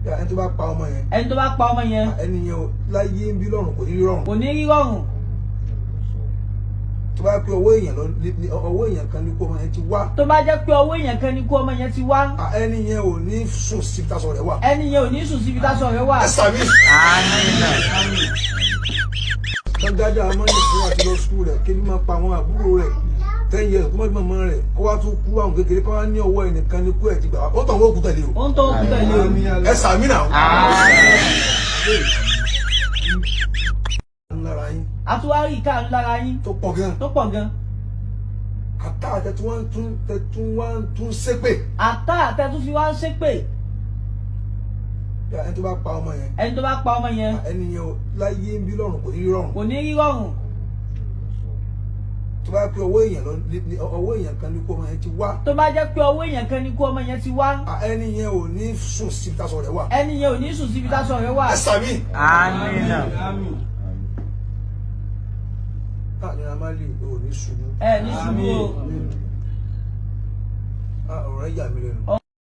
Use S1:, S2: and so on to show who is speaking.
S1: Ẹni tó bá pa ọmọ yẹn,
S2: Ẹni tó bá pa ọmọ yẹn,
S1: ẹni yẹn o, láyé ń bí lọ́run kò ní rí rọrùn.
S2: Kò ní rí rọrùn.
S1: Tó bá pé ọwọ́ èèyàn lọ ọwọ́ èèyàn kan ní kó ọmọ yẹn ti wá,
S2: Tó bá jẹ́ pé ọwọ́ èèyàn kan ní kó ọmọ yẹn ti wá,
S1: ẹni yẹn ò ní sùn síbi táṣọ rẹ̀ wà.
S2: Ẹni yẹn ò ní sùn síbi táṣọ rẹ̀ wà.
S1: Ẹ sàmì. Tán dáadáa mọ́ ní fún àti lọ school rẹ̀, kébí máa pa àwọn àbúrò rẹ̀ 10 years, kó má bí màmá rẹ̀, kó wá tún kú àwọn kékeré, kó wá ní ọwọ́ ẹnìkan ní kú ẹ̀ ti gbà wá, ó tàn wọ́n kú tẹ̀lé o.
S2: Ó ń tọ́ òkú tẹ̀lé o.
S1: Ẹ sàmì náà. Lára yín.
S2: Àtúwárí ìkáàánú lára yín.
S1: Tó pọ̀ gan.
S2: Tó pọ̀ gan.
S1: Àtà àtẹ̀tún wá ń tún tẹ̀tún wá ń tún ṣépè.
S2: Àtà àtẹ̀tún fi wá ń ṣépè.
S1: Ẹni tó bá pa ọmọ yẹn,
S2: Ẹni tó bá pa ọmọ yẹn,
S1: ẹni yẹn o, láyé ń bí lọ́run kò ní rí rọrùn.
S2: Kò ní rí rọrùn.
S1: Tó bá pé ọwọ́ èèyàn lọ ọwọ́ èèyàn kan ní kó ọmọ yẹn ti wá,
S2: Tó bá jẹ́ pé ọwọ́ èèyàn kan ní kó ọmọ yẹn ti wá,
S1: ẹni yẹn ò ní sùn síbi táṣọ rẹ̀ wà.
S2: Ẹni yẹn ò ní sùn síbi táṣọ rẹ̀ wà.
S1: Ẹ sàmì. Naira Marley, ò ní ṣubú.
S2: Ẹ ní ṣubú o.
S1: Ọ̀rọ̀ ẹ yà mí lẹ́nu.